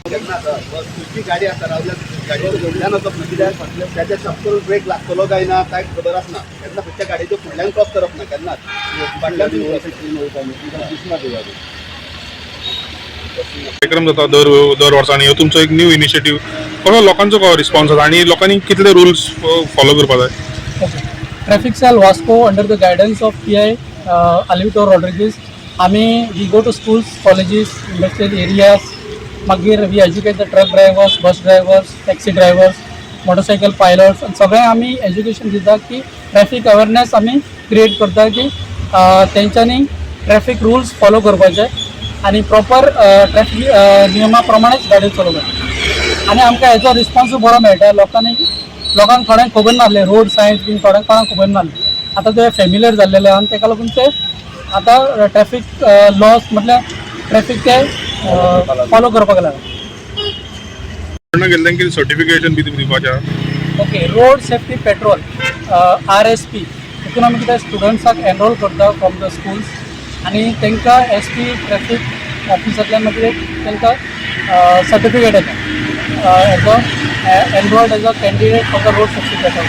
केन्ना आतां बस खंयची गाडी आसा रावल्यार गाडयेच्या फुडल्यान वचप ना, कित्याक त्याच्या शप करून ब्रेक लागतलो काय ना काय खबर आसना. केन्ना खंयच्या गाडयेच्या फुडल्यान क्रॉस करप ना, केन्नाच फाटल्यान. दिसना ती गाडी. कार्यक्रम जाता दर दर वर्सा आनी हो तुमचो एक न्यू इनिशिएटीव कसो, लोकांचो कसो रिस्पॉन्स आसा आनी लोकांनी कितले रुल्स फॉलो करपाक जाय? Okay. Traffic Cell Vasco, under the guidance of PI Alvito Rodriguez, आमी we go to schools, colleges, industrial areas. मागीर we educate the truck drivers, bus drivers, taxi drivers, motorcycle pilots आनी सगळ्यांक आमी education दिता की traffic awareness आमी create करता की तेंच्यांनी ट्रॅफिक रुल्स फॉलो करपाचे आनी प्रॉपर ट्रॅफिक नियमा प्रमाणेच गाडी चलोवपाची. आनी आमकां हेचो रिस्पॉन्सूय बरो मेळटा. लोकांनी, लोकांक थोड्यांक खबर नासलें रोड सायन्स बीन, थोड्यांक कोणाक खबर नासलें. आतां ते फेमिलियर जाल्लेले आहा आनी तेका लागून ते आतां ट्रॅफिक लॉज म्हटल्यार ट्रॅफिक ते फॉलो करपाक लागला. गेल्ल्यान कितें सर्टिफिकेशन बी तुमी दिवपाचें आहा? Okay, road safety patrol, RSP, हितून आमी कितें, स्टुडंट्साक एनरोल करता फ्रॉम the schools आनी तांकां एस पी ट्रॅफिक ऑफिसांतल्यान मागीर एक तांकां सर्टिफिकेट येता as a enrolled as a candidate for the road safety patrol.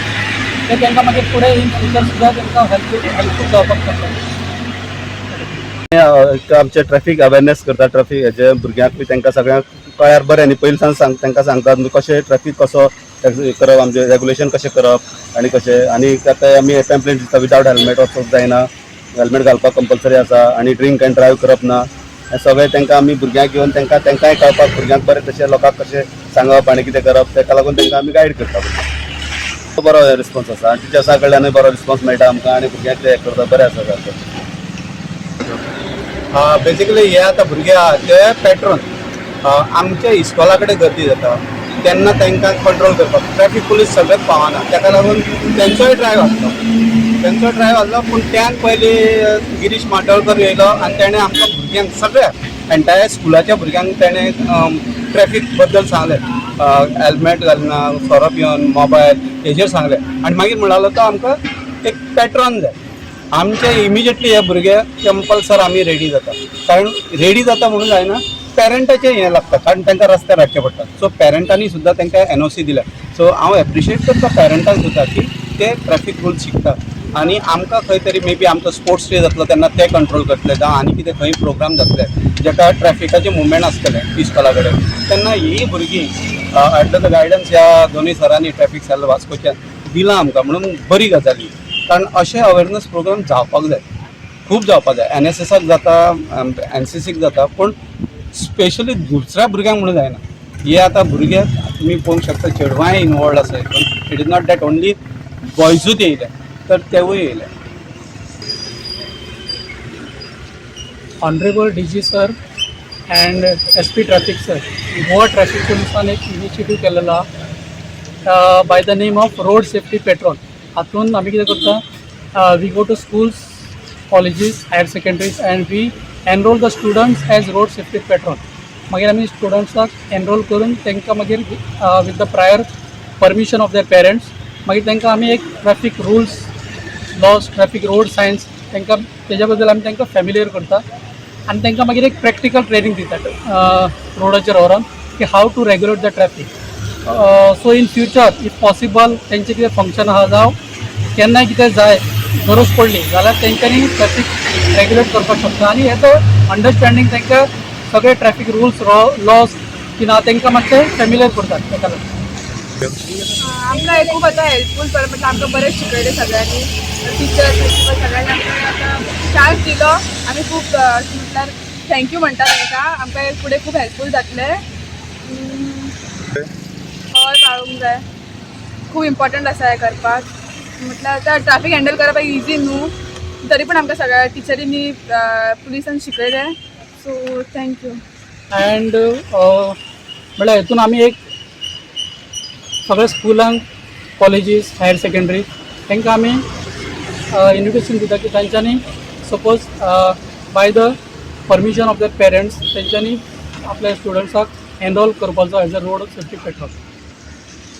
ते तांकां मागीर फुडें इन फ्युचर सुद्दां तांकां हेल्पफूल जावपाक शकता. एक आमचे ट्रॅफिक अवेरनेस करता. ट्रॅफिक हेजे भुरग्यांक बी तांकां सगळ्यांक कळ्यार बरें न्ही. पयलीं सावन सांग, तांकां सांगतात न्हू कशें ट्रॅफिक कसो करप, आमचें रेगुलेशन कशें करप आनी कशें. आनी आतां आमी पॅम्पलेट दिता, विदावट हेल्मेट वचप जायना, हेल्मेट घालपाक कंपल्सरी आसा आनी ड्रिंक एंड ड्रायव्ह करप ना. हें सगळें तांकां आमी भुरग्यांक घेवन तांकां, तांकांय कळपाक भुरग्यांक बरें तशें लोकांक कशें सांगप आनी कितें करप, ताका लागून तांकां आमी गायड करता भुरग्यांक. बरो रिस्पॉन्स आसा आनी टिचर्सां कडल्यानूय बरो रिस्पॉन्स मेळटा आमकां आनी भुरग्यांक ते हें करता, बरें आसा सारकें. बेसिकली हे आतां भुरगे आहा ते पेट्रोल आमच्या इस्कॉला कडेन गर्दी जाता तेन्ना तांकां कंट्रोल करपाक ट्रॅफिक पुलीस सगळेच पावना. ताका लागून तेंचोय ड्रायव्ह आसलो, तेंचो ड्रायव्ह आसलो, पूण त्यान पयलीं गिरीश माटोळकर येयलो आनी तेणें आमकां भुरग्यांक सगळ्या एंटायर स्कुलाच्या भुरग्यांक तेणें ट्रॅफिक बद्दल सांगलें, हेल्मेट घालना, सोरो पिवन, मोबायल हेजेर सांगलें. आनी मागीर म्हणालो तो आमकां एक पेट्रोन जाय. आमचे इमिजिएटली हे भुरगे कंपल्सर आमी रेडी जाता, कारण रेडी जाता म्हणून जायना, पेरंटाचें हें लागता, कारण तांकां रस्त्यार हाडचें पडटा. सो पेरंटांनी सुद्दां तांकां एनओसी दिल्या. सो हांव एप्रिशिएट करता पेरंटांक सुद्दां की ते ट्रॅफिक रूल्स शिकता आनी आमकां खंय तरी मे बी आमचो स्पोर्ट्स डे जातलो तेन्ना ते कंट्रोल करतले, जावं आनी कितें खंय प्रोग्राम जातले जेका ट्रॅफिकाचें मुवमेंट आसतलें इस्कॉला कडेन, तेन्ना ही भुरगीं अंडर the guidance ह्या दोनूय सरांनी ट्रॅफिक सेल वास्कोच्यान दिलां आमकां म्हणून बरी गजाल ही, कारण अशे अवेरनस प्रोग्राम जावपाक जाय, खूब जावपाक जाय. एनएसएसाक जाता, एनसीसीक जाता, पूण स्पेशली दुसऱ्या भुरग्यांक म्हणून जायना. हे आतां भुरगे तुमी पळोवंक शकता, चेडवांय इनवॉल्ड आसा हितून. It is not that only बॉयजूच येयले तर तेवूय येयले. Honourable DG sir and SP traffic sir, Goa traffic पुलिसान एक इनिशिएटीव केलेलो आहा by the name of road safety patrol. हातून आमी कितें करता, we go to schools, colleges, higher secondaries and we enroll the students as road safety patrol. मागीर आमी स्टुडंट्साक enrol करून तांकां मागीर with the prior permission of their parents मागीर तांकां आमी एक traffic rules, laws, traffic road signs तांकां तेज्या बद्दल आमी तांकां फेमिलियर करता आनी तांकां मागीर एक प्रॅक्टिकल ट्रेनींग दितात रोडाचेर व्हरोन की how to regulate the traffic. So in future, if possible, तेंचें कितें फंक्शन आहा जावं केन्नाय कितें जाय, गरज पडली जाल्यार तेंच्यांनी ट्रॅफिक रेग्युलेट करपाक शकता. आनी हेचो अंडरस्टँडींग तांकां सगळे ट्रॅफिक रुल्स, लॉज की ना तांकां मातशें फेमिलियर करतात तेका लागून. आमकां हें खूब आतां हेल्पफूल पडलें, म्हटल्यार आमकां बरें शिकयलें सगळ्यांनी, टिचर्स, प्रिंसिपल, सगळ्यांनी आमकां आतां चान्स दिलो. आमी खूब म्हटल्यार thank you म्हणटा तांकां. आमकां हें फुडें खूब हेल्पफूल जातलें. हय, पाळूंक जाय, खूब इम्पॉर्टंट आसा हें करपाक. म्हटल्यार आतां ट्राफीक हँडल करपाक इजी न्हू, तरी पण आमकां सगळ्या टिचरींनी, पुलिसान शिकयलें, सो thank you. And म्हळ्यार हितून आमी एक सगळ्या स्कुलांक, कॉलेजीस, हायर सेकंडरी तांकां आमी इन्विटेशन दिता की तांच्यांनी suppose by the permission of the parents तेंच्यांनी आपल्या स्टुडंट्साक एनरोल करपाचो as a road safety patrol.